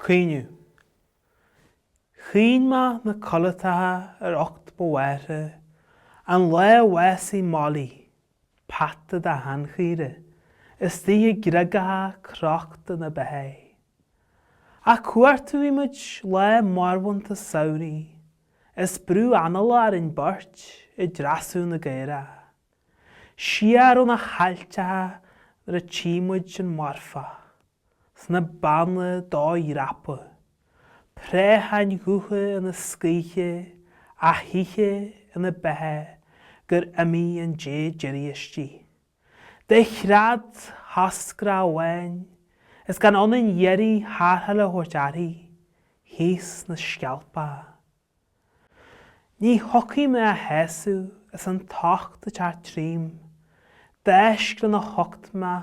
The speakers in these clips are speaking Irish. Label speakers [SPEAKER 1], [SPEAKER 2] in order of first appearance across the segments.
[SPEAKER 1] Caoineadh. Chaoin mé na codlatacha ar ucht mo mháthara an lá a bhásaigh Molly, peata de sheanchaora, istigh i gcreagacha crochta na beatha. Á cuartú bhí muid lá marbhánta samhraidh is brú anála orainn beirt i dtreasú na gcaorach. Siar ó na haillteacha nuair a tchí muid an marfach. Sna beanna dodhreaptha, préacháin dhubha ina scaoithe, a hoíche ina beatha gur imigh an dé deiridh istigh. De chreat thoscrach amháin is gan ionainn iarraidh tharrtháil a thabhairt uirthi thíos sna scealpacha. Ní thiocfaidh mé á shásamh is an tocht ag teacht tríom, D'fháisc lena hucht mé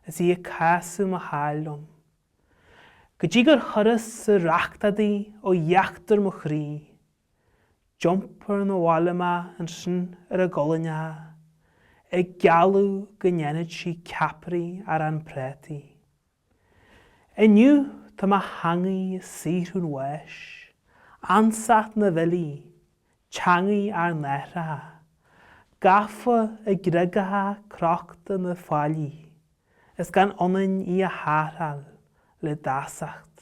[SPEAKER 1] is í ag cásamh mo cháil liom. Go dtí gur chuireas i racht í ó íochtar mo chroí. D'iompair 'na bhaile mé ansin ar a gcolainneacha, Ag gealladh go ndéanfadh sí ceapairí arán prátaí. Inniu tá mo theangaidh ag saothrú an bháis, ansacht na bhfilí, teangaidh ár n-aithreacha, gafa i gcreagacha crochta na faillí, is gan ionainn í a tharrtháil le dásacht.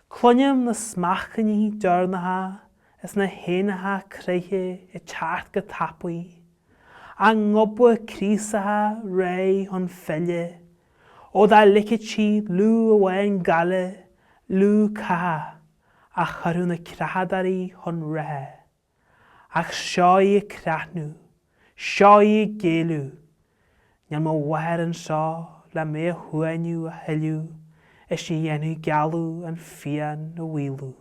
[SPEAKER 1] Cluinim na smeachainí deireanacha is na héanacha creiche ag teacht go tapaidh, a ngoba críosacha réidh chun filleadh, ó dá ligfeadh siad liú amháin gaile, liú catha, a chuirfeadh na creachadóirí chun reithe. Ach seo í ag creathnú, seo í ag géilleadh, níl mo mháthair anseo le mé a shuaimhniú a thuilleadh is ní dhéanfaidh gealladh an phian a mhaolú.